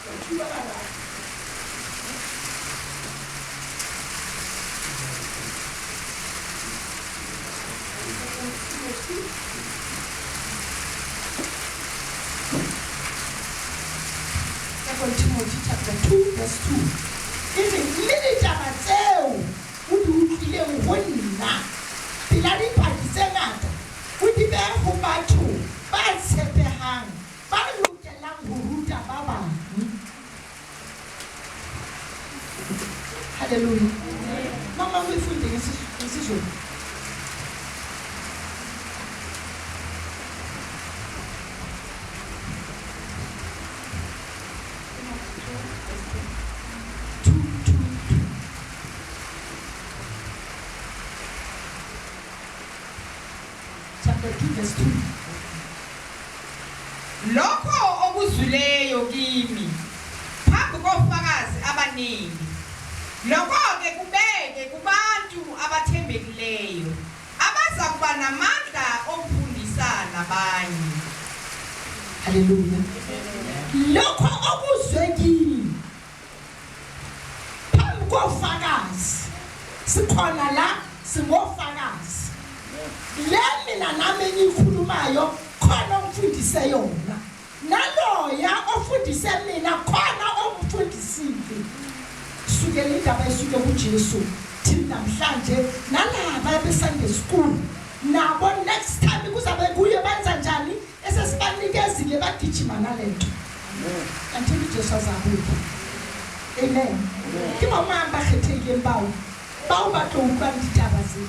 Second Timothy chapter 2 verse 2 e re mme ditaba tseo o di utlwileng ho nna pela dipaki tse ngata o di behe ho batho ba tshepehang ba lokelang ho ruta ba bang. Haleluya. Mama uyifunde ngesiZulu. Chapter 2 verse 2. Lokho okuzwileyo kimi phambi kofakazi abaningi, lokho-ke kubeke kubantu abathembekileyo abaza kuba namandla okufundisa nabanye. Haleluya. Lokho okuzwe kimi phambi kofakazi, sikhona la singofakazi. Le mina nami engiyikhulumayo khona ongifundise yona, naloya ofundise mina khona ongifundisile. Sukela indaba esuke kuJesu thina namhlanje nalaba beSunday school nabo next time kuzabe kuye benza njani esesibanikezile bagijima nalento until uJesu azabuya. Amen. Ke bo mang ba kgethehileng bao bao ba tlo utlwang ditaba tse?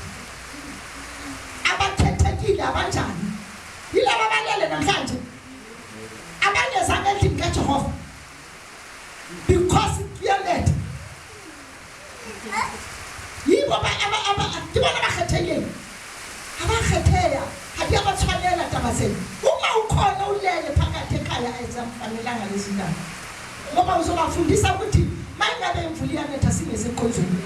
Abakhethekile abanjani? Yilaba abalele namhlanje abangezanga endlini kaJehova because kuyaletha yibo ke bona ba kgethehileng. Ha ba kgetheha, ha di a ba tshwanela taba tsena. Uma ukhona ulele phakathi ekhaya ayisamfanelanga lezi ndaba, ngoba uzobafundisa ukuthi mayingabe imvula iyanetha singeze enkonzweni.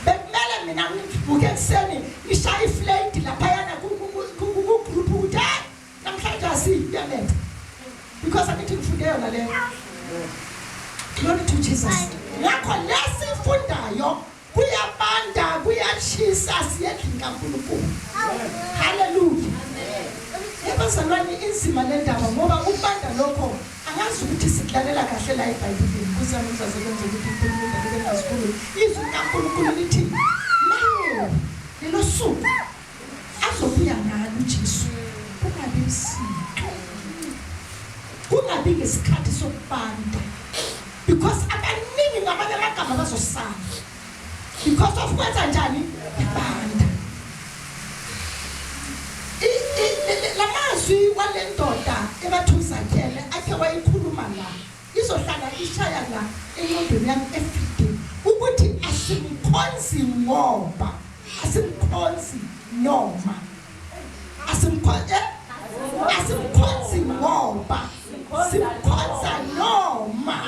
Bekumele mina ngivuke ekuseni ngishaye iflate laphayana ku-group ukuthi hayi namhlanje asiyi kuyanetha, because angithi ngifunde yona leyo. Glory to Jesus. Ngakho lesifundayo kuyabanda kuyashisa siye endlini kaNkulunkulu. Haleluya. Ebazalwane inzima le ndaba ngoba ukubanda lokho angazi ukuthi sikulalela kahle la eBhayibhelini. Kusami kuzasebenza ukuthi ikhulume indaba engazikhulumi. Izwi likaNkulunkulu lithi maye lelo suku azobuya ngalo uJesu kungabi ebusika, kungabi ngesikhathi sokubanda, because abaningi ngamanye amagama bazosala because of kwenza njani ibanda. Lamazwi wale ndoda ebathuzakhele akhe wayikhuluma la izohlala ishaya la engqondweni yami everyday ukuthi asimkhonzi ngoba asimkhonzi noma asimkhonzi asimkhonzi ngoba simkhonza noma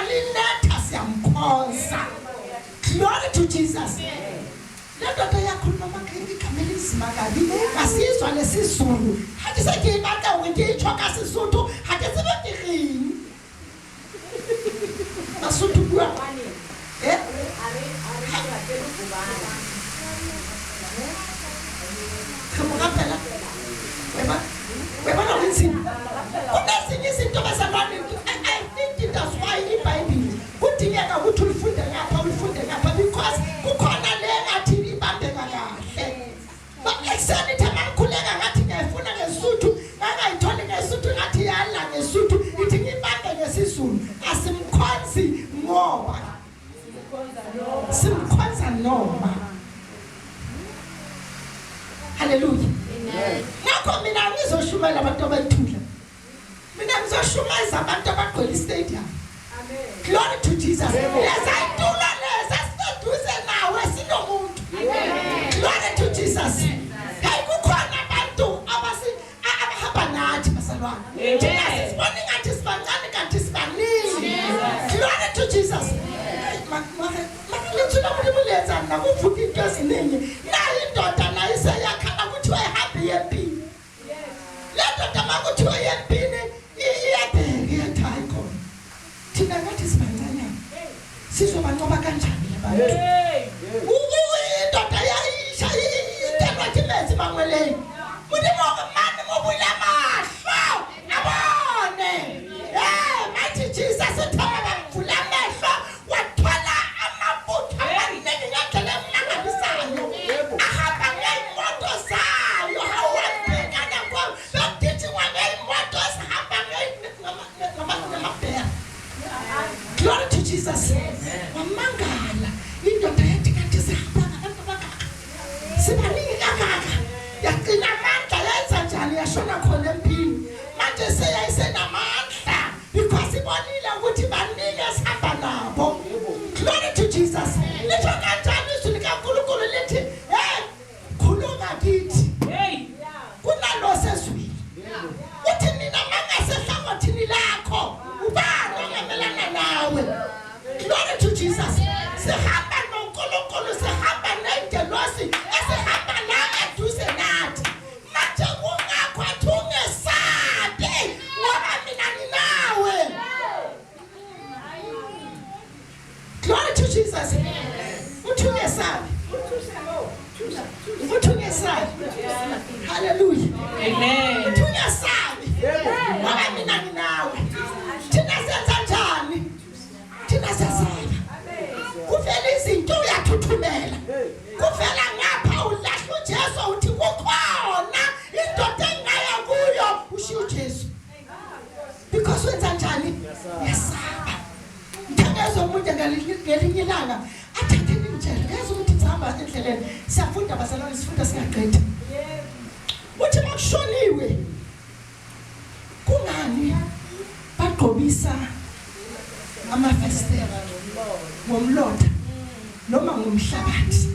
linetha siyamkhonza. Glory to Jesus. Le ndoda yakhuluma igama elinzima kabi asizwa lesiZulu. Ha ke se ke batla hore ke itjho ka Sesotho, ha ke tsebe ke reng. Basotho bua eh re mo rapela webona ukuthi kunezinye izinto bazalwane. I think that's why iBhayibheli kudingeka ukuthi ulifunde ngapha ulifunde ngapha, because kukhona le ngathi ibambeka kahle. Ekuseni ithe mangikhuleka ngathi ngiyayifuna ngeSuthu, ngangayitholi ngeSuthu, ngathi yala ngeSuthu ithi ngibambe ngesiZulu. Asimkhonzi ngoba simkhonza noma. Haleluya. Ngakho mina ngizoshumayela abantu abayithula, mina ngizoshumayeza abantu abagcwele istadium. Glory to Jesus. Leza itulo leza siseduze nawe sinomuntu. Glory to Jesus. Hey, kukhona abantu abahamba nathi bazalwane. Thina sisibona ingathi sibancane kanti sibaningi. Glory to Jesus. Lentswe la Modimo le etsang nna kuvuka into eziningi. Nayo indoda nayo iseyakhala kuthiwa ihambe iye empini. Le ndoda makuthiwa iye empini iyabheka iyathi hayi. Thina ngathi sibancanyana. Sizobanqoba kanjani labantu? Indoda yayisha itelwa ke metsi mangweleng. Modimo o re mane mo bula mahlo abone. Hey, mighty Jesus uthoma bamvula amehlo wathola amabutho amaningi ngendlela emangalisayo. Ahamba ngey'moto zayo hawabhekana kwawo bekugijingwa ngey'moto ezihamba ngamabhera. Glory to Jesus. Wamangala indoda yathi kanti sihamba ngabantu abangaka. Sibaningi kangaka. Yaqina amandla yenza njani yashona khona empini. Manje seyayisenamandla because ibonile ukuthi baningi esihamba nabo. Glory to Jesus. Lisho kanjani izwi likaNkulunkulu lithi hey khuluma kithi. Kunalo sezwini. Uthi mina mangasehlangothini lakho ubani ongamelana nawe? Glory to Jesus. Sihamba noNkulunkulu, sihamba nengelosi esihamba la eduze nathi. Manje kungakho athi ungesabi ngoba mina nginawe. Glory to Jesus. Uthi ungesabi. Uthi ungesabi. Hallelujah. Amen. Uthi ungesabi. Ngoba mina nginawe. Thina senza njani? Thina siyasaba. Kuvela izinto uyathuthumela. Kuvela ngapha ulahla uJesu uthi kukhona indoda engaya kuyo ushiya uJesu. Because wenza njani? Uyasaba. Ngithengezwe omunye ngelinye ilanga athathe ningitshele yazi ukuthi sihamba endleleni siyafunda bazalwane sifunda singaqedi. Uthi makushoniwe kungani bagqobisa amafestela ngomlotha noma ngomhlabathi.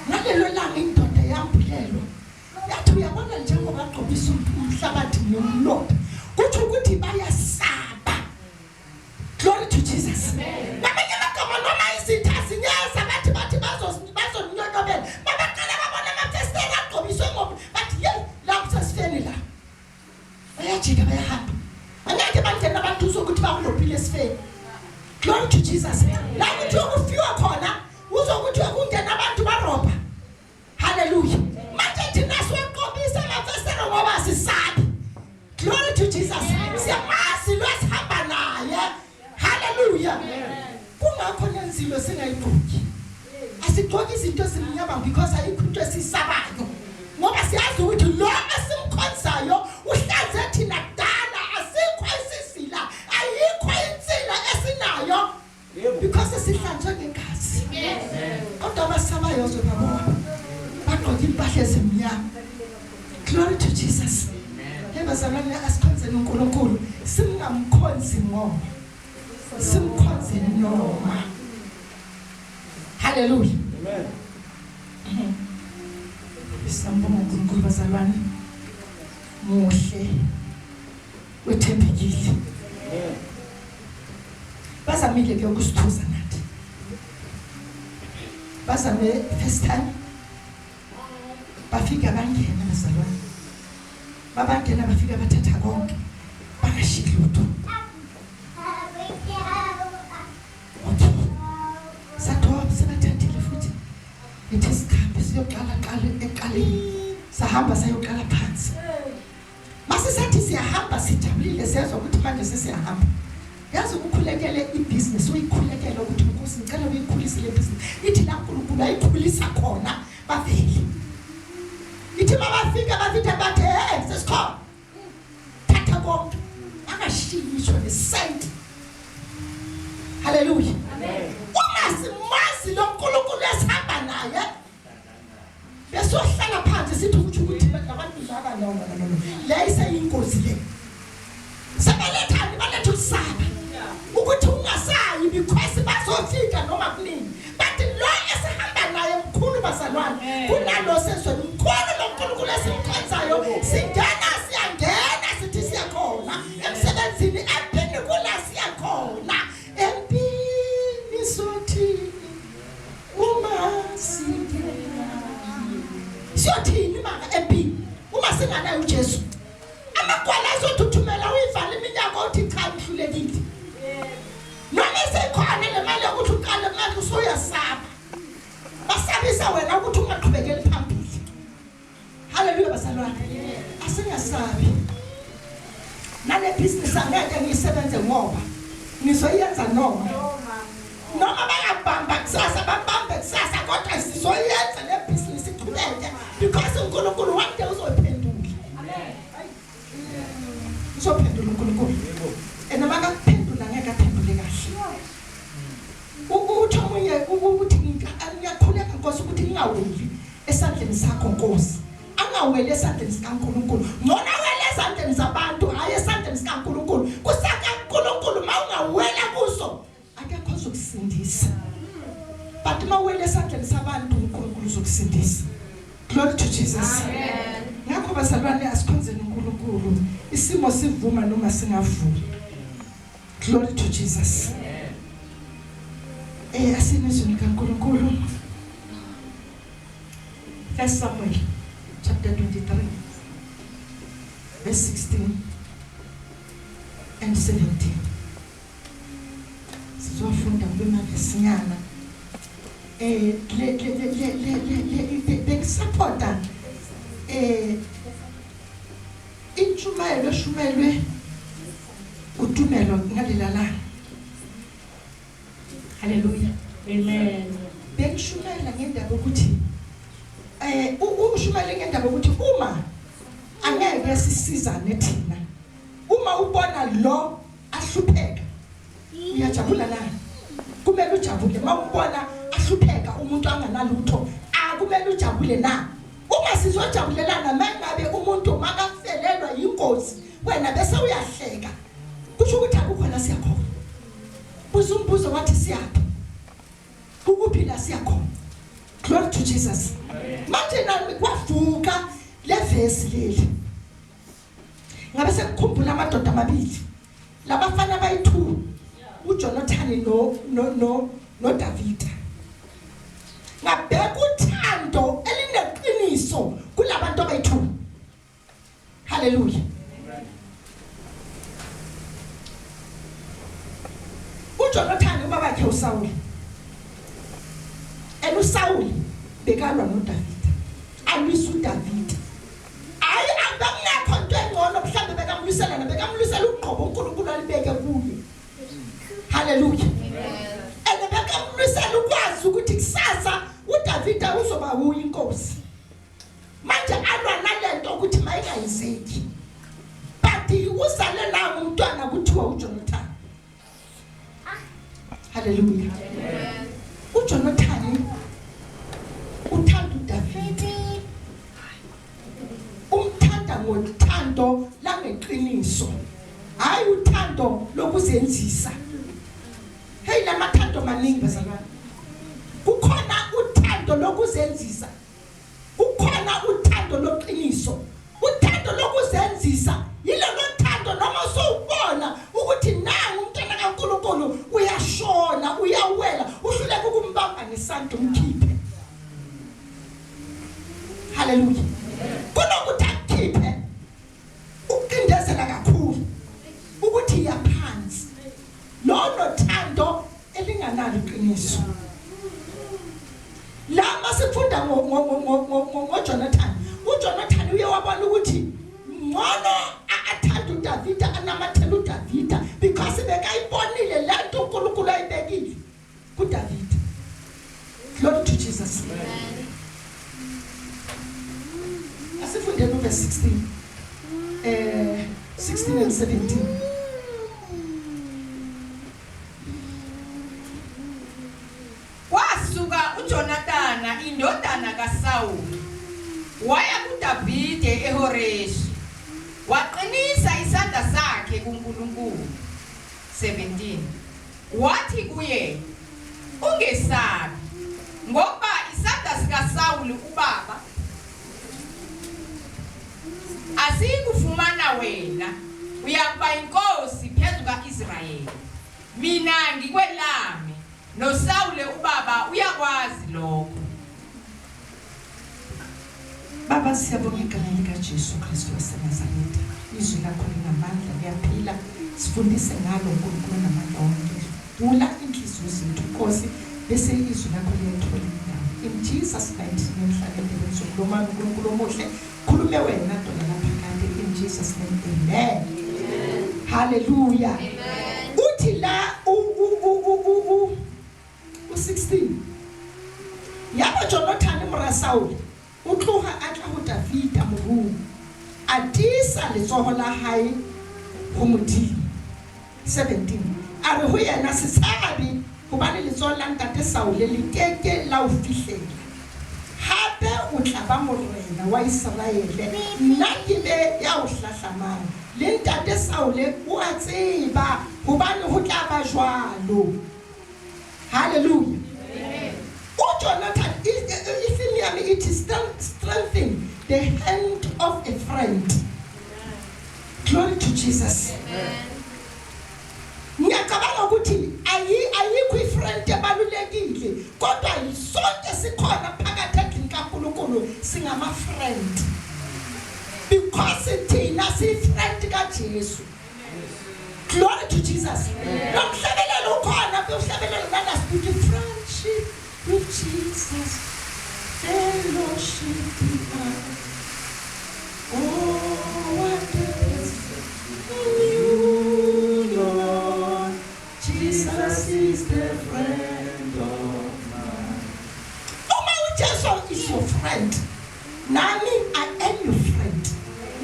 Ngalelo langa indoda yambulelwa yathi uyabona njengoba bagqobisa umhlabathi nomlotha kuthi ukuthi bayasaba. Glory to Jesus. Ngamanye amagama noma izitha zinyeza bathi bathi bazonyonyobela. Babaqala babona amafestela agqobiswe ngoba bathi hey la kusesifeni la. Bayajika bayahamba. Angeke bangena abantu uzokuthi bakulophile esifeni. Glory to Jesus. La kuthiwa kufiwa khona uzokuthi kungena abantu barobha. Hallelujah. Manje thina siwaqobisa amafestela ngoba sisabi. Glory to Jesus. Siyamazi lo esihamba naye. Hallelujah. Kungakho nenzilo singayigqoki. Asigqoki izinto ezimnyama because ayikho into esisabayo. Ngoba siyazi ukuthi lo esimkhonzayo uhlanze thina kudala asikho isizila ayikho insila esinayo because sihlanzwe ngegazi. Kodwa abasabayo uzobabona bagqoka impahla ezimnyama. Glory to Jesus. Hey bazalwane asikhonzeni uNkulunkulu singamkhonzi ngoba simkhonze noma. Hallelujah. Amen. Siyambonga uNkulunkulu bazalwane. Muhle. Wethembekile. Amen. Bazamile ke ukusithuza nathi. Bazame first time. Bafika bangena bazalwane. Babangena bafika bathatha konke. Bangashiyi lutho. Okay. Sathoba sebathathile futhi. Ithi sikhambe siyoqala qala eqaleni. Sahamba sayoqala phansi. Mase sathi siyahamba sijabulile siyazwa ukuthi manje sesiyahamba. Yazi ukukhulekele ibusiness uyikhulekele ukuthi Nkosi ngicela uyikhulise le business. Ithi la uNkulunkulu ayikhulisa khona bavele. Ithi mabafika bafike bathe hey sesikhona. Thatha konke. Angashiyi ngisho nesenti. Hallelujah. Amen. Uma simazi lo nkulunkulu esihamba naye besohlala phansi sithi ukuthi ukuthi abantu laba no no no no le iseyingozi le. Sebalethani baletha ukusaba ukuthi ungasayi because bazofika noma kunini. Bathi lo esihamba naye mkhulu bazalwane kunalo sezweni mkhulu lo nkulunkulu esimkhonzayo. Singena siyangena sithi siyakhona emsebenzini empini kula siyakhona empini sothini uma singena siyothini maka empini uma singanayo uJesu. Amagwala azothuthumela uyivala iminyango uthi cha ngihlulekile. Usindisa wena ukuthi ungaqhubekeli phambili. Haleluya bazalwane. Asingasabi. Nale business angeke ngiyisebenze ngoba ngizoyenza noma noma bangabamba kusasa babambe kusasa kodwa sizoyenza le business iqhubeke because uNkulunkulu one day uzoyiphendula. Amen. Uzophendula uNkulunkulu. And makakuphendula ngeke aphendule kahle. Uthi omunye ukuthi ngiyakhuleka Nkosi ukuthi ngingaweli esandleni sakho Nkosi. Angaweli esandleni sikaNkulunkulu. Ngcono awele esandleni sabantu hayi esandleni sikaNkulunkulu. KusakaNkulunkulu mawungawela kuso akekho ozokusindisa. But mawele esandleni sabantu uNkulunkulu uzokusindisa. Glory to Jesus. Amen. Ngakho bazalwane asikhonzeni uNkulunkulu. Isimo sivuma noma singavumi. Glory to Jesus. Amen. Eh asinizweni kaNkulunkulu. First Samuel chapter 23 verse 16 and 17. Sizofunda kube mavesinyana. Eh le le le le le bengisupporta eh intshumayelo eshumayelwe utumelo ngalela langa. Haleluya. Amen. Bengishumayela ngendaba ukuthi eh ushumayele ngendaba ukuthi uma angeke sisizane thina. Uma ubona lo ahlupheka uyajabula na? Kumele ujabule mawubona ahlupheka umuntu anganalutho akumele ujabule na? Uma sizojabulelana mangabe umuntu makafelelwa yingozi wena bese uyahleka kusho ukuthi akukho la siyakhona. Buza umbuzo wathi siyaphi? Ukuphi la siyakhona? Glory to Jesus. Manje nami kwavuka le verse leli. Ngabe sekukhumbula amadoda amabili. Labafana bayi2 uJonathan no no no noDavida. Ngabheka uthando elineqiniso kulabantu abayi2. Hallelujah. uJonathan ubabakhe uSawuli. And uSawuli bekalwa noDavida. Alwisa uDavida. Hayi akungekho into engcono mhlambe bekamlwisela bekamlwisela ugqobo uNkulunkulu alibeke kuye. Hallelujah. And bekamlwisela ukwazi ukuthi kusasa uDavida uzoba uyi inkosi. Manje alwa nalento ukuthi mayingayenzeki. But uzale la umntwana kuthiwa uJonathan. Hallelujah. Amen. uJonathan uthanda uDavid. Umthanda ngothando langeqiniso. Hayi uthando lokuzenzisa. Hey lamathando maningi bazalwane. Kukhona uthando lokuzenzisa. Kukhona uthando loqiniso. Uthando lokuzenzisa yilolo thando noma usubona ukuthi nangu umntwana kaNkuluNkulu uyashona uyawela uhluleka ukumbamba ngesandla umkhiphe. Haleluya. Kunokuthi akukhiphe ukucindezela kakhulu ukuthi yaphansi. Lolo thando elinganalo iqiniso. La masifunda ngoJonathan, uJonathan uye wabona ukuthi ngcono athanda uDavida anamathela uDavida because bekayibonile lento uNkulunkulu ayibekile kuDavida. Glory to Jesus. Amen. Asifundeni uverse 16. Eh 16 and 17. Kwasuka uJonathana indodana kaSawuli waya kuDavide eHoreshi waqinisa isandla sakhe kuNkulunkulu. 17 Wathi kuye, Ungesabi, ngokuba isandla sikaSawuli ubaba asiyikufumana wena, uyakuba yinkosi phezu ka-Israyeli, mina ngikwelame, noSawule ubaba uyakwazi lokho. Baba siyabonga egameni likaJesu Kristu waseNazaretha. Izwi lakho linamandla liyaphila. Sifundise ngalo uNkulunkulu onamandla onke. Vula inhliziyo zethu Nkosi bese izwi lakho liyathola indawo. In Jesus mighty name, hlale endleleni zokulomani uNkulunkulu omuhle, khulume wena dona laphakade, in Jesus name, amen. Hallelujah. Uthi la u u16, yaba Jonathan mora Saul o tloha a tla ho Davida morung, a tiisa letsoho la hae ho Modimo. 17 a re ho yena, se tshabe, hobane letsoho la ntate Saule le keke la o fihlela, hape o tla ba morena wa Iseraele, nna ke be ya o hlahlamang, le ntate Saule o a tseba hobane ho tla ba jwalo. Hallelujah. UJonathan, ifilm yami ithi "Strengthen the hand of a friend". Glory to Jesus. Ngiyacabanga ukuthi ayikho ifriend ebalulekile, kodwa sonke sikhona phakathi endlini kaNkulunkulu singama friend, because thina si friend kaJesu. Glory to Jesus. Lo mhlabelelo ukhona, uhlabelelo nana speak friendship with Jesus, fellowship divine. Oh, what a blessed communion. Jesus is the friend of mine. Uma uJesu is your friend, nami I am your friend,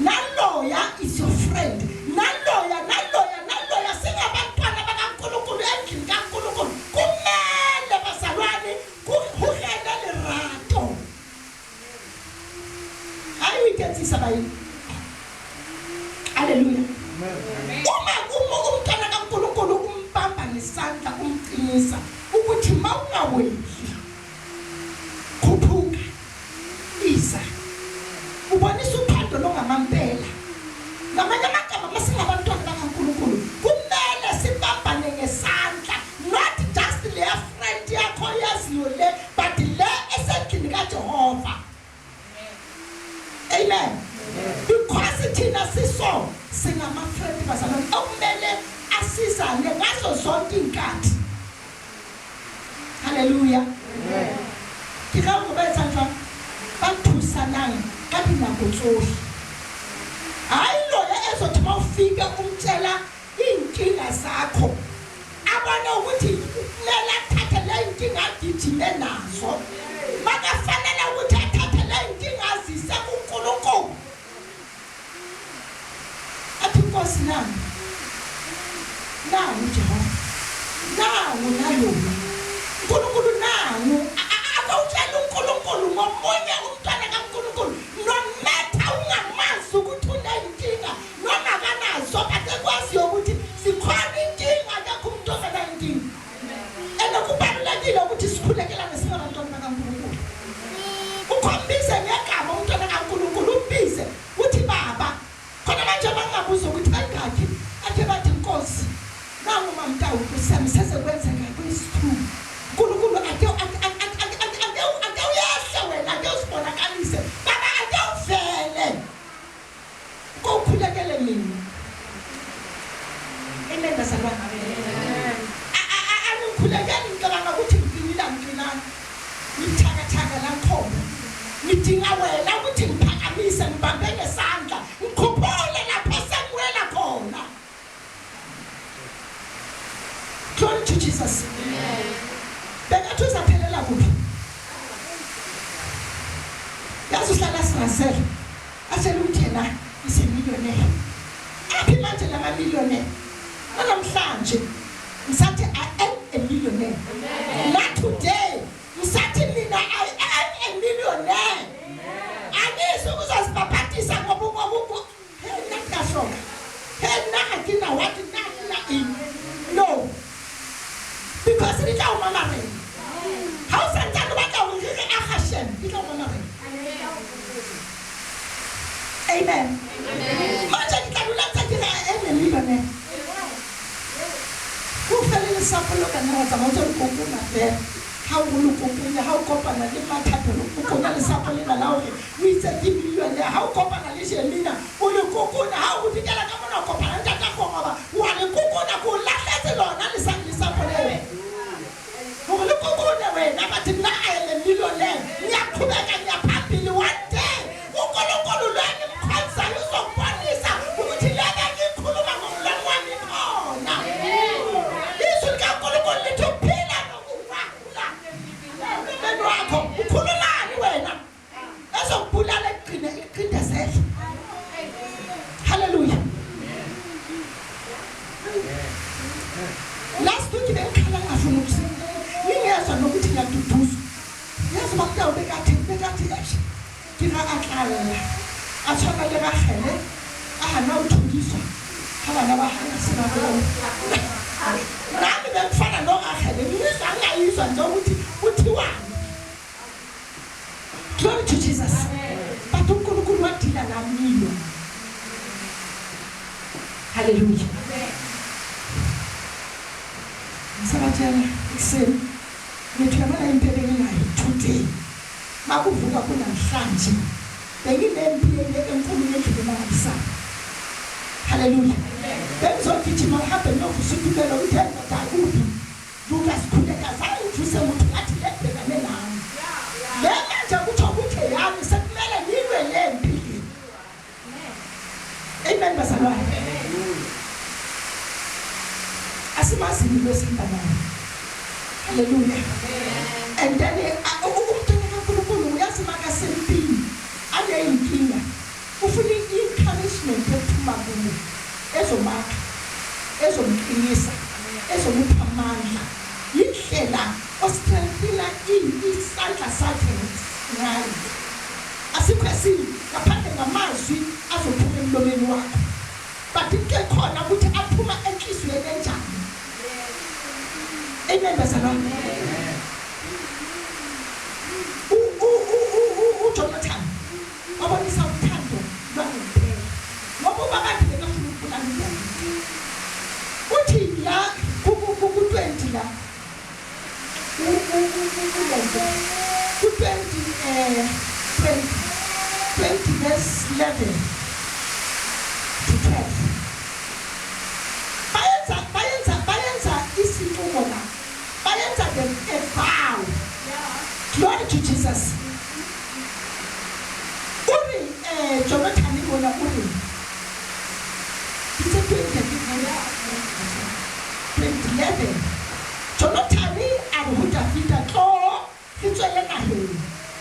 naloya is your friend, naloya, naloya, naloya, singabantwana bakaNkulunkulu endlini kaNkulunkulu. Kumele bazalwane kuhene lerato, hayi uyiketsisa bayini. Haleluya. Uma umntwana kaNkulunkulu umbamba ngesandla, umqinisa ukuthi mawungaweli, khuphuka, iza, ubonisa uthando longamampela. Ngamanye amagama, masingabantwana bakaNkulunkulu kumele sibambane ngesandla, not just leya friend yakho yaziyo le, but le esendlini kaJehova. Amen. Because thina siso singama-friend, bazalwane, okumele asizane ngazo zonke iy'nkathi. Halleluya. Ke ka gore ba etsang jwang? Ba thusanang ka dinako tsohle, hhayi loya ezothi uma ufika umtshela iy'nkinga zakho, abone ukuthi kumele athathe le nkinga agijime nazo, makafanele ukuthi athathe le nkinga azise kuNkulunkulu, athi, "Nkosi, nami nangu, Jehova nangu, nalona uNkulunkulu nangu." Akawutshela uNkulunkulu ngomunye umntwana kaNkulunkulu, no matter ungamazi ukuthi unenkinga noma akanazo, but ekwaziyo ukuthi sikhona inkinga. Akekho umuntu ongenayo inkinga, and kubalulekile ukuthi sikhulekelane singabantwana bakaNkulunkulu. Ukhombise ngegama umntwana kaNkulunkulu, umbize uthi baba. Khona manje bangabuza ukuthi bayingakhi, athe bathi, "Nkosi, nangu mamtawu kusami, seze kwenzeka kwesi-two. Nkulunkulu, ake ake uyehle wena, ake usibonakalise baba, ake uvele kowukhulekele mina." Amen, bazalwane. Angikhulekeli ngicabanga ukuthi ngiqinile, angiqinanga, ngithakathaka la ngikhona. Ngidinga wena ukuthi ngiphakamise, ngibambe ngesandla, ngikhuphule lapho sengiwela khona. Glory to Jesus. Bekathi uzaphelela kuphi? Yazi uhlala singasela atshela ukuthi yena isemillionaire. Aphi manje lama-millionaire? Nanamhlanje ngisathi I am a millionaire. Not today, ngisathi mina I am a millionaire. Angizi ukuzozibhabhadisa ngoba hey, nna ke a hloka, hey, nna ga ke na what, nna ga ke na eng. No, because di tla o mamarela. Ha o santsane o batla hore re re aga shem, di tla o mamarela. Amen. Manje ke tla dula ntse ke re I am a millionaire. Ho fele lesapo lo ka nna wa tsamaya o ntse o le kokona fela. Ha o le kokonya, ha o kopana le Mathapelo, o kona lesapo lena la hore o itse ke millionaire. Ha o kopana le Jemina, o le kokona. Ha o dikela ka mona, o kopana le tata Kgongoba, wa le kokona. Ko o lahletse lona lesapo leo hore le kokone wena, but nna I am a millionaire. Last week bengikhala ngingafuni ukuthi ngingezwa nokuthi ngiyaduduzwa. Yazi uMaMtawu bekathi bekathi eish ke ga a tlalla a tshwana le Ragele a hana ho thodiswa ha bana ba hae ba se ba bona. Nami bengifana noRagele ngizwa ngingayizwa nje ukuthi kuthiwani. Glory to Jesus. But uNkulunkulu wadila nami. Hallelujah. Ngisabatshela ekuseni ngithi uyabona impi ebenginayo today makuvuka kunamhlanje benginempi enkulu ngendlela emangalisayo. Hallelujah. Bengizogijima ngihambe ngiyovusa uTumelo ukuthi hey ndoda kuphi Vuka sikhuleka zange ngivuse muntu ngathi lebhekane nami. Le manje kuthiwa ukuthi yami sekumele ngilwe le mpi le. Amen bazalwane. Asimazini lo esihamba naye. Hallelujah. And then umntwana kaNkulunkulu uyazi makasempini aneyinkinga ufuna i-encouragement ephuma kuye ezomakha ezomqinisa ezomupha amandla yindlela ostrengthina isandla sakhe ngayo asikho esinye ngaphandle ngamazwi azophuma emlomeni wakho but into ekhona ukuthi aphuma enhliziyweni enjani. Amen bazalwane. UJonathan wabonisa uthando lwangempela ngoba ubabakhe bekafuna ukubulala uDavide. Uthi la ku-20 la kulento ku-20 20 20 verse 11 to 12 bayenza bayenza bayenza isinqumo la bayenza the a vow. Glory to Jesus. Uri Jonathan mona uri itse 20 2011 Jonathan a re ho Dafida tlo re tswele naheng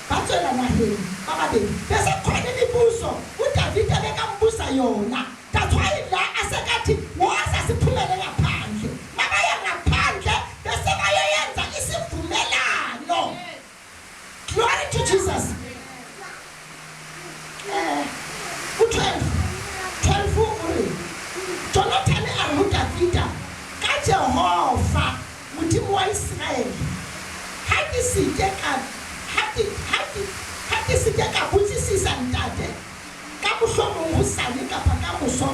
ba tswela naheng ba babedi bese khona imibuso uDavida bekambusa yona. That's why la asekathi woza siphumele ngaphandle mabaya ngaphandle bese bayoyenza isivumelano. Glory to Jesus. U-12 12 uri Jonathan a re ho Dafida ka Jehova Modimo wa Israele ha ke seke ka ha ke ha ke ha ke seke ka botsisisa ntate ka mohlomong hosane kapa ka moso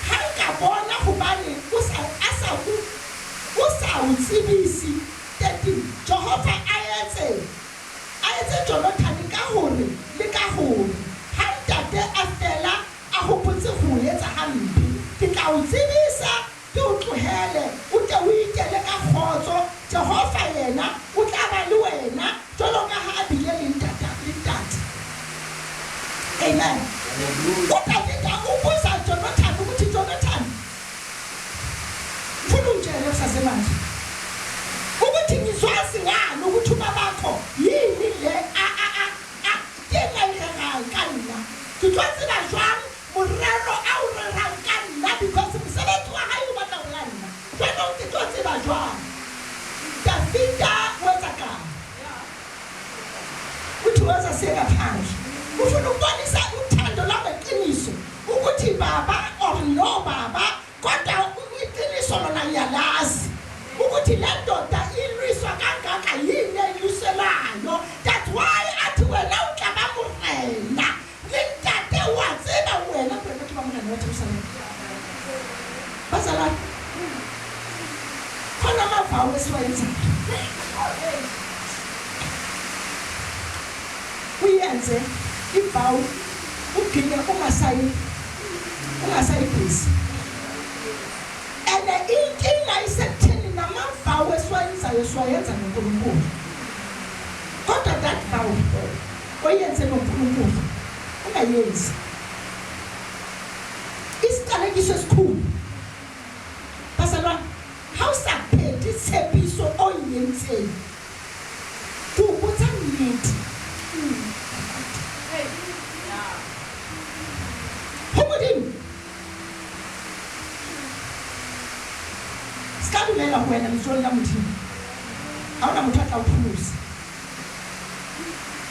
ha nka bona hobane o sa a sa o sa o tsebise 13 Jehova a etse Jonathan ka hore le ka hore ha ntate a fela a hopotse ho etsa hampe ke tla o tsebisa ke o tlohele o tle o ikele ka kgotso Jehova yena o tla ba le wena jwalo ka ha a bile le ntate le ntate. Amen. UDavida ubuza Jonathan ukuthi Jonathan mfuna ungitshele kusasemanje ukuthi ngizwazi ngani ukuthi ubabakho yini le a a a a ke nna ka nna ke tlo tseba jwang morero a o rerang ka nna because mosebetsi wa hae o batla ho la nna jwanong ke tlo tseba jwang. Dafida wetsa kang uthi woza siye ngaphandle ufuna ukubonisa uthando lwangeqiniso ukuthi baba or no baba kodwa iqiniso lona ngiyalazi ukuthi le ndoda ilwiswa kangaka yini elwiselayo. That's why athi wena o tla ba morena le ntate wa tseba wena wena ke ba morena wa Jerusalem. Bazalwane khona amavawu esiwayenzayo uyenze ivawu ugcine ungasayibhisi and inkinga isekutheni namavawu esiwayenzayo siwayenza noNkulunkulu kodwa that vow oyenze noNkulunkulu ungayenzi isiqalekiso esikhulu. Bazalwane ha o sa phethe tshepiso o e entseng ke o botsa nnete ho Modimo. Se ka dumela ho wena letsohong la Modimo. Ha hona motho a tla o pholosa.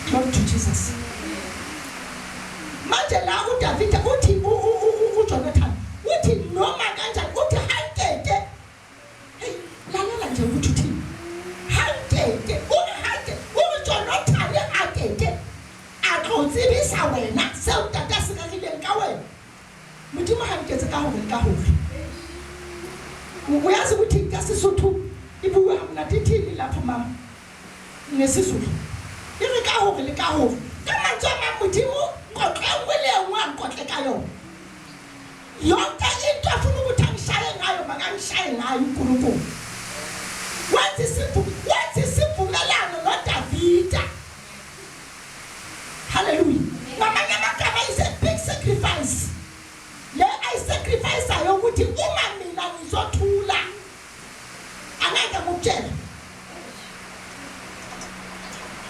Glory to Jesus. Manje la uDavida uthi uJonathan uthi noma kanjani uthi hankeke. Hey, lalela nje ukuthi uthini. Hankeke, uhanke, uJonathan akeke. A tlo tsebisa wena seo ntate a se rerileng ka wena. Modimo ha nketse ka hore le ka hore. Uyazi ukuthi ka Sesotho e bua ha monate ithini lapho mama nesiZulu. E re ka hore le ka hore. Ka mantswe a mang Modimo kotlo e nngwe le e nngwe a nkotle ka yona. Yonke into afuna ukuthi angishaye ngayo makangishaye ngayo uNkulunkulu. Wenza isivumelano noDavida. Hallelujah. Ngamanye amagama is a big sacrifice. Le ayisacrificeayo ukuthi uma mina ngizothula angeke ngikutshele.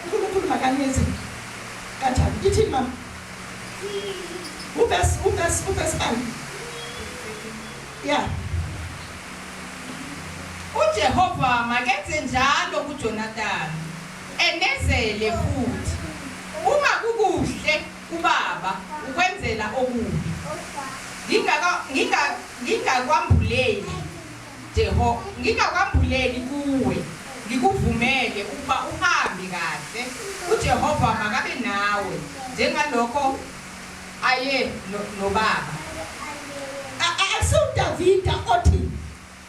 uNkulunkulu makanyenze kanjani? Ithini mama? Uverse uverse uverse bani? Yeah. UJehova makenze njalo kuJonathani, enezele futhi, uma kukuhle kubaba ukwenzela okubi, ngingakwambuleli Jeho, ngingakwambuleli kuwe, ngikuvumele ukuba uhambe kahle, uJehova makabe nawe njengalokho aye nobaba. AkusiwuDavida othi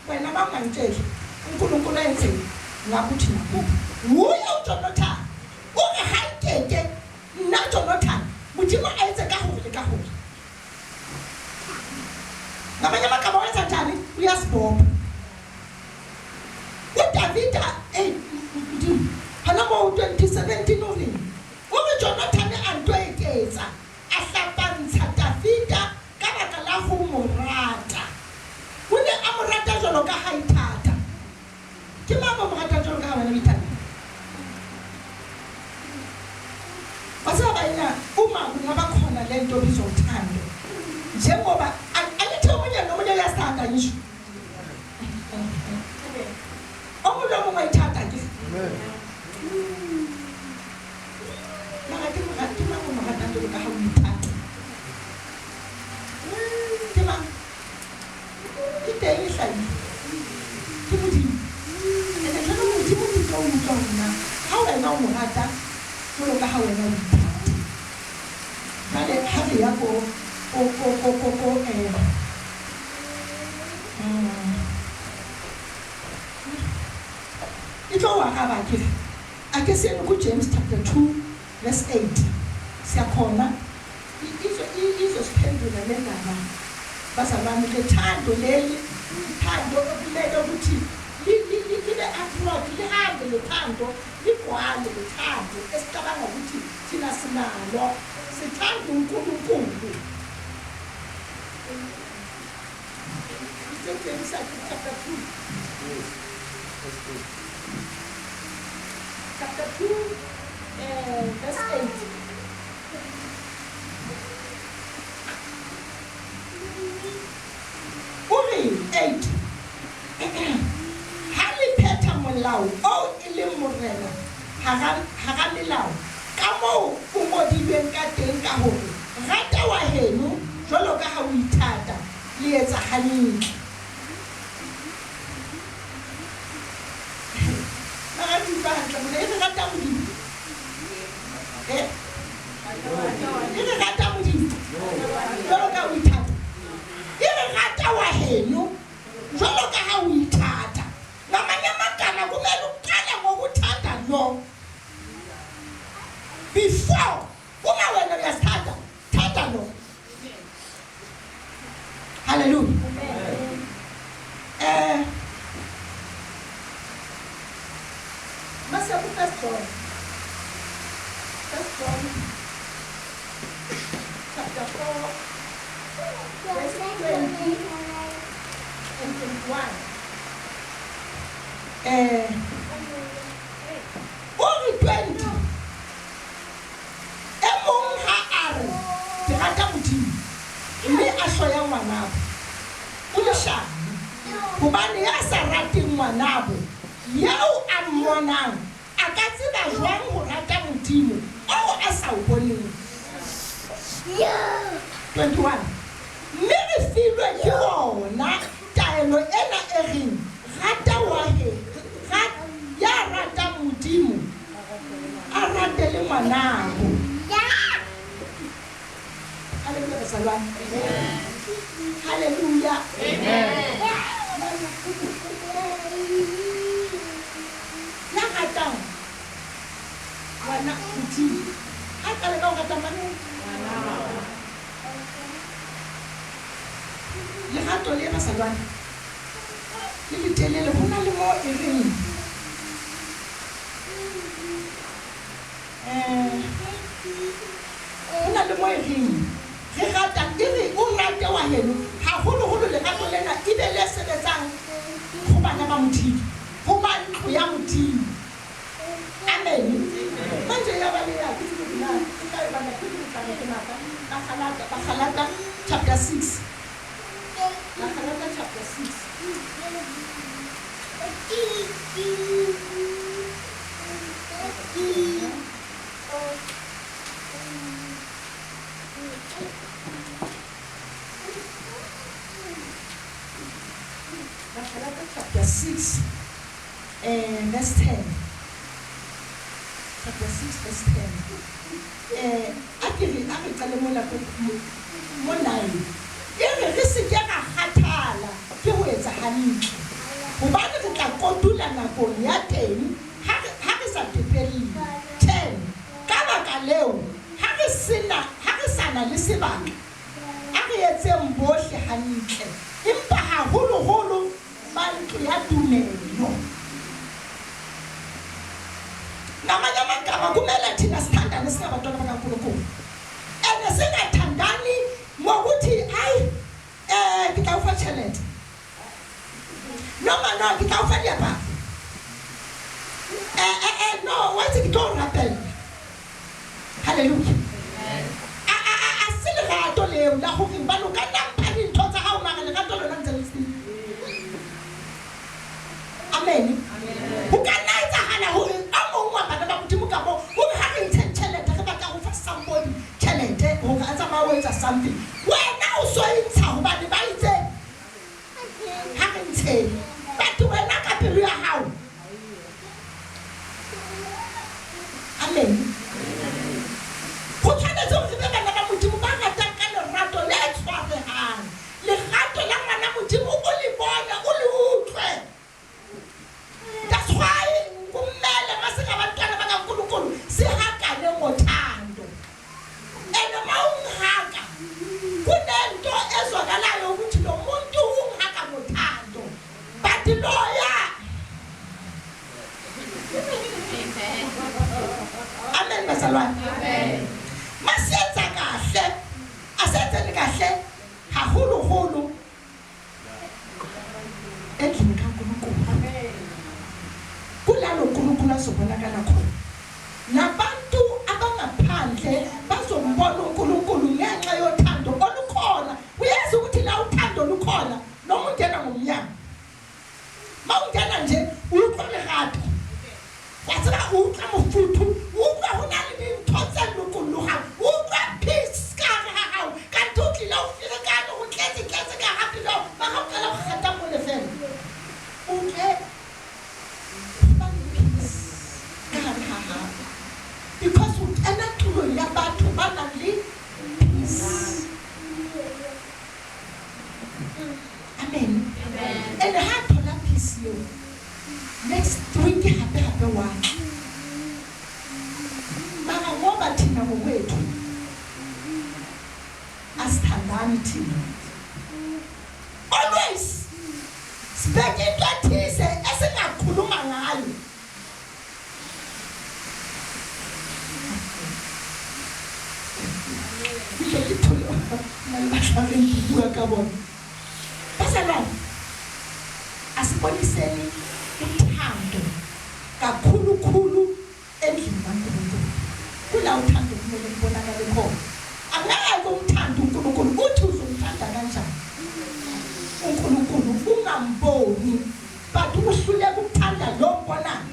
Wena mawungangitsheli uNkulunkulu enzeni ngakuthi nakubo. Nguye uJonathani. O re ha nkeke nna Jonathani Modimo a etse ka hore le ka hore. Ngamanye amagama wenza njani? Uyasibopha. UDavida ey Modimo hona moo 2017 o reng? O re Jonathane a nto eketsa A hlapantsha Dafida ka baka la ho mo rata. O ne a mo rata jwalo ka ha ithata. Ke mang o mo ratang jwalo ka ha wena o ithata? Wa tseba baena, uma kungaba khona le nto ebizwa uthando, njengoba angithi omunye nomunye uyasithanda ngisho. Omunye nomunye uyayithanda ke. Mara ke mo ke mang o mo ratang jwalo ka ha o ithata? Ke mang? E teng e hlahile. Ke Modimo. Ene jwale Modimo ke tlo utlwa hore na ha wena o mo rata jwalo ka ha wena o ithata. Jwale ha re ya ko ko ko ko ko ko eh e tlo o araba akere. Ake siyeni kuJames chapter 2 verse 8. Siyakhona izosiphendula le ndaba bazalwane lethando leli ithando okumele ukuthi libe abroad lihambe lethando ligcwale lethando esicabanga ukuthi thina sinalo sithanda uNkulunkulu. James chapter 2. Chapter 2, verse 8. O re 8 ha le phetha molao oo e leng morena hara hara melao ka moo o ngodilweng ka teng ka hore rata wa heno jwalo ka ha o ithata le etsa hantle. Mara ke utlwa hantle mona e re rata Modimo. Eh? E re rata Modimo. Jwalo ka o ithata. E re rata wa heno jwalo ka ha o ithata. Ngamanye amagama kumele uqale ngokuthanda lo. Before uma wena uyasithanda, thanda lo. Hallelujah. Eh Mase ku First John. First John chapter 4 verse 20 and 21. Eh o re 20 e mong ha a re ke rata Modimo mme a hloya ngwanabo o leshano, hobane ya Ya sa rateng ngwanabo eo a mmonang a ka tseba jwang ho rata Modimo oo a sa o boneng? 21 Mme re filwe ke ona taelo ena e reng, Rata wa he, ya ratang Modimo a rate le ngwanabo. Haleluya bazalwane. Haleluya. Amen. Ya ratang ngwana Modimo a qale ka ho rata mang? Lerato le bazalwane le letelele. Ho na le mo e reng ho na le mo e reng re rata e re o rate wa heno haholoholo. Lerato lena e be le sebetsang ho bana ba Modimo, ho ba ntlo ya Modimo. Amen. Manje ya ba le ya ke tsebe na ke ka e bana ke tla ke maka Bagalata, Bagalata chapter 6, Bagalata chapter 6. Bagalata chapter 6 verse 10, chapter 6 verse 10. A ke re a re qale mola mo 9. E re re se ke ra kgathala ke ho etsa hantle, hobane re tla kotula nakong ya teng ha re sa tepelle. 10 Ka baka leo, ha re sena ha re sa na le sebaka, a re etseng bohle hantle, empa haholoholo ba ntlo ya tumelo. Ngamanye amagama, kumele thina sithandane singabantwana bakaNkulunkulu, and singathandani ngokuthi hayi, ke tla o fa tjhelete, noma no, ke tla o fa diaparo, no, wa itse ke tlo o rapella. Hallelujah. A se lerato leo la hore ba lo ka nna mpha dintho tsa hao, mara lerato lona ntse le se. Amen. Ho ka nna etsahala hore a mong wa bana ba Modimo ka mo hore ha re ntsheng tjhelete, re batla ho fa somebody tjhelete hore a tsamaye o etsa something, wena o so e ntsha hobane ba itse ha re ntsheng, but wena ka pelo ya hao. Amen. Ho tshwanetse hore re be bana ba Modimo ba ratang ka lerato le tshwarehang, lerato la ngwana Modimo o le bone, o le utlwe. That's why kumele masingabantwana bakaNkulunkulu sihagane ngothando, and uma ungihaga kunento ezwakalayo ukuthi lo muntu ungihaga ngothando, but loya. Amen bazalwane. Masiyenza kahle, asenzeni kahle haholoholo endlini kaNkulunkulu, kulalo uNkulunkulu azobonakala khona, nabantu abangaphandle bazombona uNkulunkulu ngenxa yothando olukhona. Uyazi ukuthi la uthando lukhona, noma ungena ngomnyango, mawungena nje utlwa lerato, wa tseba, o utlwa mofuthu, o utlwa ho na le dintho tse lokolohang, o utlwa peace ka hare ha hao, kante o tlile o ferekane, o tletse tletse ka hara pelo hao, mara o qala ho kgata mole fela, o utlwe ho ba le peace ka hare ha hao, because o kena tulong ya batho ba nang le peace. Amen. And ha thola peace eo, next week hape hape wa mara, ngoba thina ngokwethu asithandani thina, always sibheke into ethize esingakhuluma ngayo. Ke ke thole na le bahlabeng ke bua ka bona. Bazalwane, asiboniseni uthando kakhulukhulu endlini kaNkulunkulu. Kula uthando kumele kubonakale khona. Angeke umthande uNkulunkulu, uthi uzomthanda kanjani uNkulunkulu ungamboni? kodwa uhluleka ukuthanda lo mbonayo.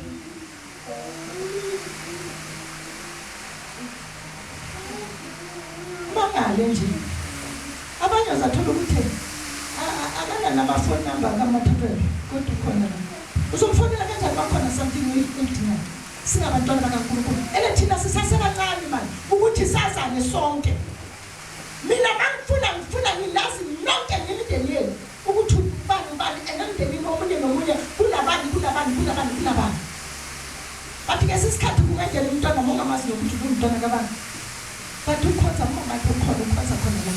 Mangale nje abanye uzathola ukuthi akananama-phone number kaMathapelo, kodwa ukhona la. Uzomfonela kanjani bakhona something uyidingayo? Singabantwana bakaNkulunkulu, ele thina sisasebancane mani ukuthi sazane sonke. Mina mangifuna ngifuna ngilazi nonke nemindeni yenu ukuthi ubani ubani, and emndenini omunye nomunye kunabani kunabani kunabani kunabani. But ngesinye isikhathi kungangena umntwana mongamazi nokuthi ungumntwana kabani, but ukhonza umamakhe, ukhona ukhonza khona la.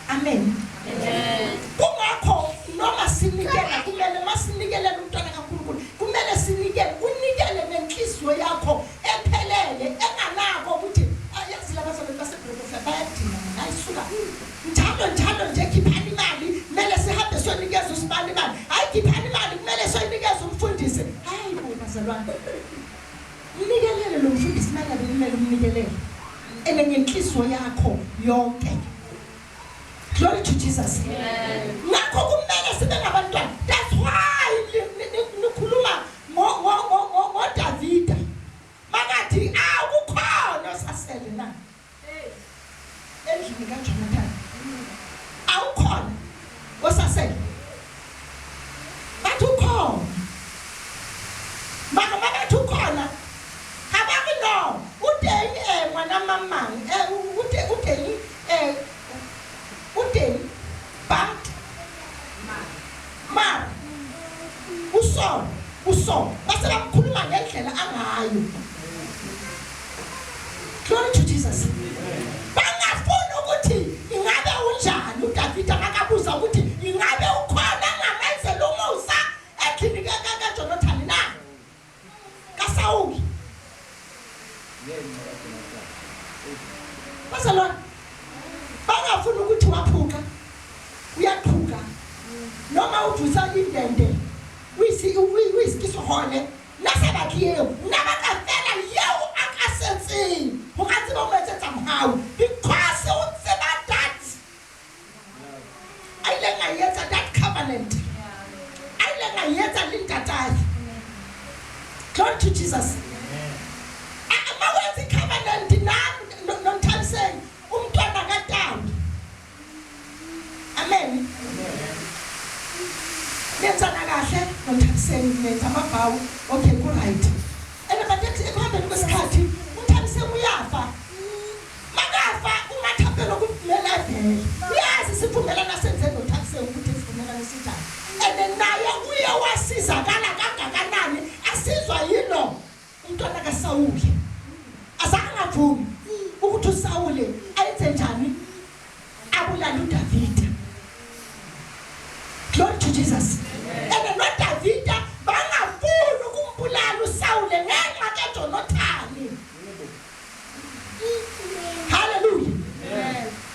Amen. Kungakho noma sinikela, kumele masinikelele umntwana kaNkulunkulu, kumele sinikele, unikele nenhliziyo yakho ephelele, enganako ukuthi yazi labazalwane baseBreakfast bayadinga mina, ayisuka njalo njalo nje khiphani imali, kumele sihambe siyonikeza usibani imali, hayi khiphani imali, kumele siyonikeza umfundisi. Hayi bo bazalwane, mnikelele lo mfundisi mangabe kumele umnikelele, ene ngenhliziyo yakho yonke. Glory to Jesus. Ngakho kumele sibe ngabantwana. That's why nikhuluma ngoDavida makathi awukhona osasele na endlini kaJonathan, awukhona osasele, bathi ukhona. Maka makathi ukhona, ha ba re no, o teng ngwana mang mang, o teng, o teng, but mara uso uso base bamkhuluma ngendlela angayo. Glory to Jesus. Bangafuni ukuthi ingabe unjani uDavida, makabuza ukuthi ingabe ukhona angamenzela umusa endlini kaJonathan na kaSawuli. Bazalwane, bangafuni ukuthi waphuka, uyaqhuka noma uvusa indende uyisikisohole nasabatli eo nna batla fela yeo a ka setseng go ka tseba o mo etsetsa mohau, because o tseba that a ileng a etsa that covenant a ileng a etsa le ntatae. Glory to Jesus. Ma wenza i-covenant noNthabiseng umntwana kaTawu, amen, nenzana kahle noNthabiseng, nenza amabhawu, okay, ku-right. And but ekuhambeni kwesikhathi uNthabiseng uyafa. Makafa uMathapelo kumele avele, uyazi isivumelwano senze noNthabiseng ukuthi isivumelwano sinjani, and naye uye wasizakala kangakanani asizwa yilo umntwana kaSawuli. Azange avumi ukuthi uSawuli ayenze njani, abulale uDavida. Glory to Jesus. And noDavida bangafuni ukumbulala uSawule ngenxa kaJonathani. Haleluya.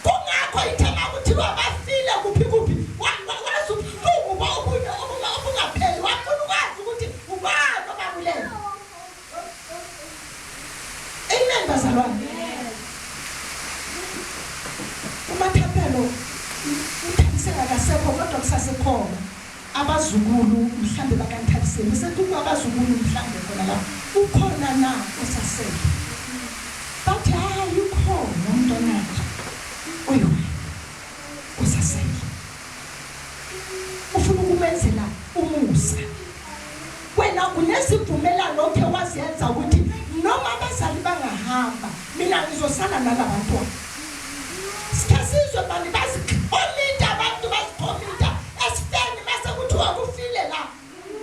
Kungakho ithema kuthiwa bafile kuphi kuphi, wazi ubuhlungu obungapheli, wafuna ukwazi ukuthi ubani obabulele. Amen bazalwane. UMathapelo uThabiseng akasekho, kodwa kusasekhona abazukulu mhlambe bakaNthabiseng, bese kuba abazukulu mhlambe khona lapho ukhona na osasele. Bathi hayi, ukhona umntwanakhe oyi-one osasele, ufuna ukumenzela umusa. Wena unezivumelano okhe waziyenza ukuthi noma abazali bangahamba, mina ngizosala nalabantwana. Sikhe sizwe bani bazikhomita, abantu bazikhomita esifeni, mase kuthiwa kufile la,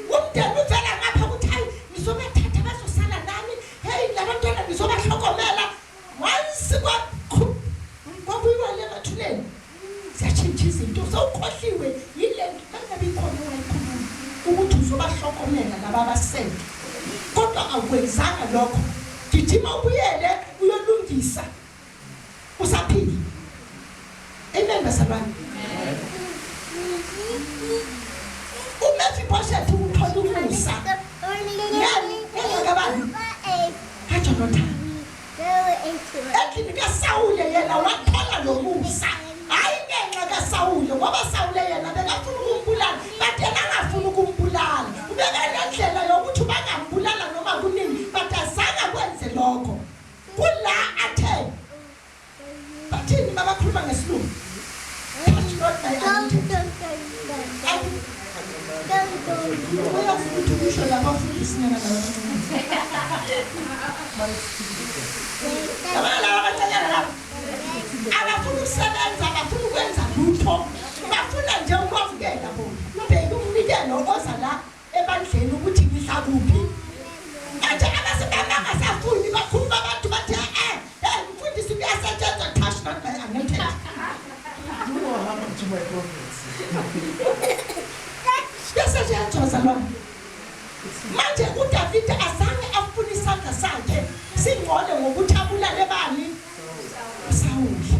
umndeni uvela ngapha ukuthi hayi, ngizobathatha, bazosala nami, hey, labantwana ngizobahlokomela. Once kwabuyiwa le emathuneni, ziyatshintsha izinto, sewukhohliwe yile nto mangabe ikhona owayikhuluma ukuthi uzobahlokomela laba abasele, kodwa awukwenzanga lokho. Gijima ubuyele uyolungisa usaphila. Amen bazalwane. uMephibosheth uthola umusa ngani? Ngenxa kabani? KaJonathan. Endlini kaSawule yena wathola lo musa, hayi ngenxa. kaSawule ngoba Sawule yena bekafuna ukumbulala but yena angafuni ukumbulala ubekanendlela yokuthi bangambulala noma kunini but azange akwenze lokho kula athe bathini babakhuluma ngesilungu touch not my anointed uyafuna ukuthi kusho laba afundisi nyana laba yabona laba abancanyana laba abafuna ukusebenza abafuna ukwenza lutho bafuna nje ukwamukela bona ubheke umnikelo oza la ebandleni ukuthi ngidla kuphi manje abasebangasafuni bakhuluma abantu bathi eh eh mfundisi kuyasetshenzwa touch not my anointed. Do no harm to my prophets. Kuyasetshenzwa bazalwane. Manje uDavide azange afune isandla sakhe singcole ngokuthi abulale bani? uSawuli.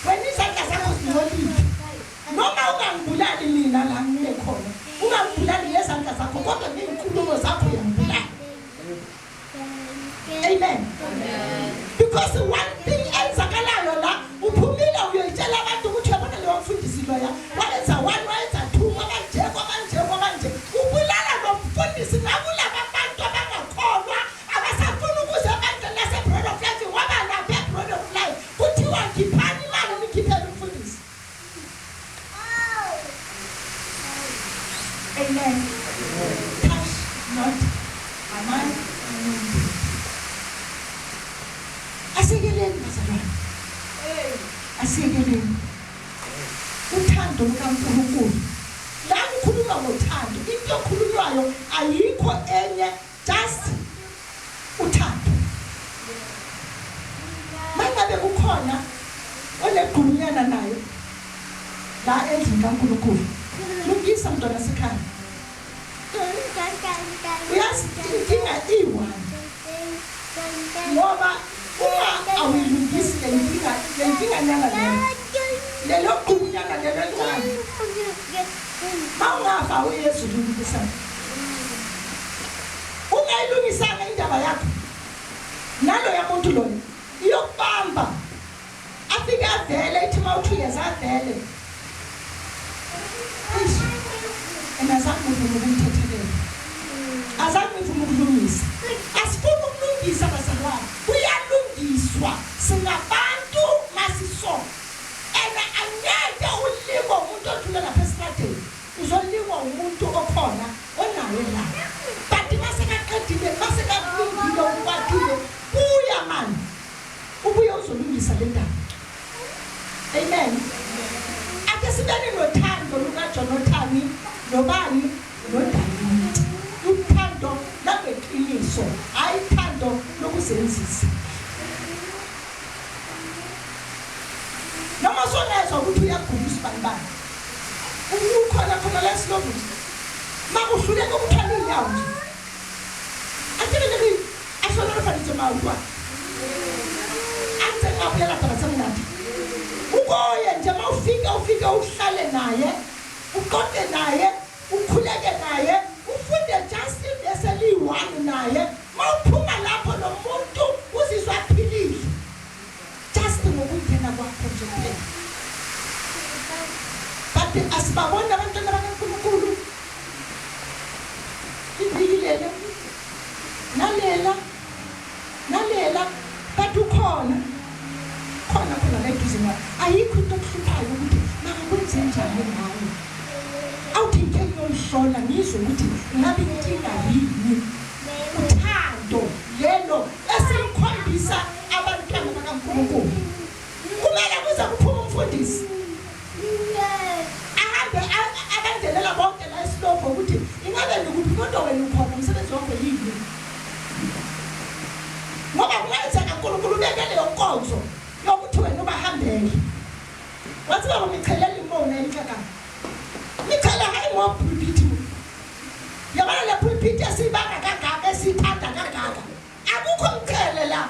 Wena izandla zakho zingcolile. Noma ungangibulali mina la ngime khona, ungangibulali ngezandla zakho kodwa ngezinkulumo zakho uyangibulala. Amen. Because one thing enzakalayo la uphumile uyoyitshela abantu ukuthi uyabona leyo mfundisi loya wayenza one wayenza two kwabanje kwabanje kwabanje ubulala lo mfundisi nakulaba bantu abangakholwa abasafuna ukuze ebandleni lase-Bread of Life ngoba lapha e-Bread of Life kuthiwa khiphani imali nikhiphele umfundisi. Amen. Touch not my anointed. Asikeleni bazalwane. Asikeleni. Uthando lukaNkulunkulu. La kukhulunywa ngothando, into ekhulunywayo ayikho enye just uthando. Mangabe kukhona onegqulunyana nayo la endlini kaNkulunkulu. Lungisa mntwana sekhaya. Uyazi inkinga iyi-one ngoba uma awuyilungisi le nkinga le nkinganyana leyo lelo gqulunyana lelo elincane mawungafa uye ezulwini kusasa ungayilungisanga indaba yakho naloya muntu loyo iyokubamba afike avele ithi mawuthi uyeza avele eish and azange ngivume ukumthethelela azange ngivume ukulungisa asifuni ukulungisa bazalwane kuyalungiswa singabantu masiso and angeke ulikwe umuntu odlula lapha esitradeni uzolingwa umuntu okhona onaye la but masekaqedile masekakulungile ukwatile buya mani ubuye uzolungisa le ndaba. Amen. Ake sibeni nothando lukaJonathani nobani noDavide. Uthando langeqiniso, hayi uthando lokuzenzisa. Noma songezwa ukuthi uyagula usibanibani. Ukhona khona la esilovu nje. Makuhluleka ukuthwala iy'nyawo nje. Akebele ki a hlohonolofaditswe maoto a. A ntseng a bolela taba tse monate. Ukoye nje mawufika ufike uhlale naye, uxoxe naye, ukhuleke naye, ufunde just ivesi eliyi-one naye. Mawuphuma lapho lo muntu uzizwa aphilile. Just ngokungena kwakho nje kuphela. But asibaboni abantwana bakaNkulunkulu. Iviki lela nalela nalela but ukhona khona khona la eduze kwakho. Ayikho into okuhluphayo ukuthi makakwenze njani ngayo. Awuthi ngike ngiyomhlola ngizwe ukuthi ngabe inkinga yini. Uthando lelo esilikhombisa abantwana bakaNkulunkulu. Kumele kuze kuphume umfundisi ahambe abandelela bonke la esilobho ukuthi ingabe nikuphi kodwa wena ukhona umsebenzi wakho yini. Ngoba kungenzeka uNkulunkulu ubeke leyo nkonzo yokuthi wena ubahambele. Wathi baba michelela imona enhlaka. Michela hayi ngo pulpit. Yabona le pulpit esibanga kangaka esithanda kangaka. Akukho mchele la.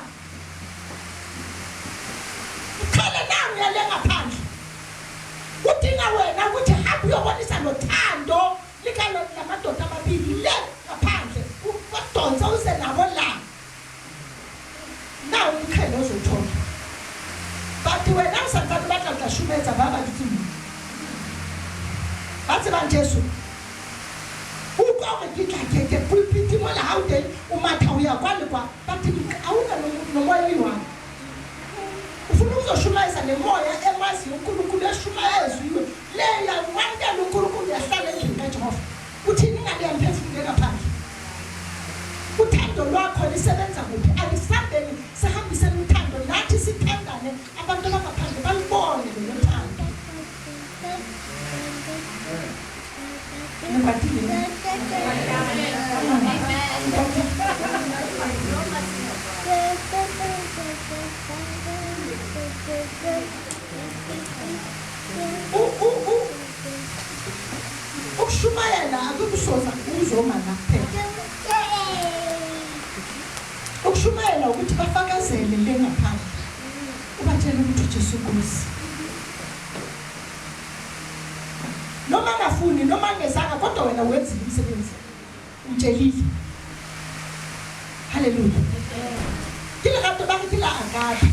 Mchele nangu yale ngaphandle. Udinga wena ukuthi hamba uyobonisa nothando lika lamadoda amabili le ngaphandle. Ubadonsa uze nabo la. Nawu umqhele ozothola. But wena usantsane batla o tla shumetsa Tsebang Jesu, o utlwa hore ke tla ke ke pulpiti mola ha o teng o matha ho ya kwa le kwa, but ha o na nomoya oyi-one. Ufuna ukuzoshumayeza le moya emaziyo uNkulunkulu eshumayezwiwe leya wamukela uNkulunkulu yahlala endlini kaJehova. Uthini ngaleya mphefumulo engaphandle? Uthando lwakho lisebenza kuphi? Alisambeni sihambiseni uthando nathi sithandane, abantu abangaphandle balibone lelo thando. Nikwatile? Ukushumayela akukusoza uzoma la kuphela. Ukushumayela ukuthi bafakazele le ngaphandle, ubatshele ukuthi uJesu inkosi, noma angafuni noma angezanga, kodwa wena wenzile umsebenzi, umtshelile. Haleluya. Ke lerato ba re ke la agape.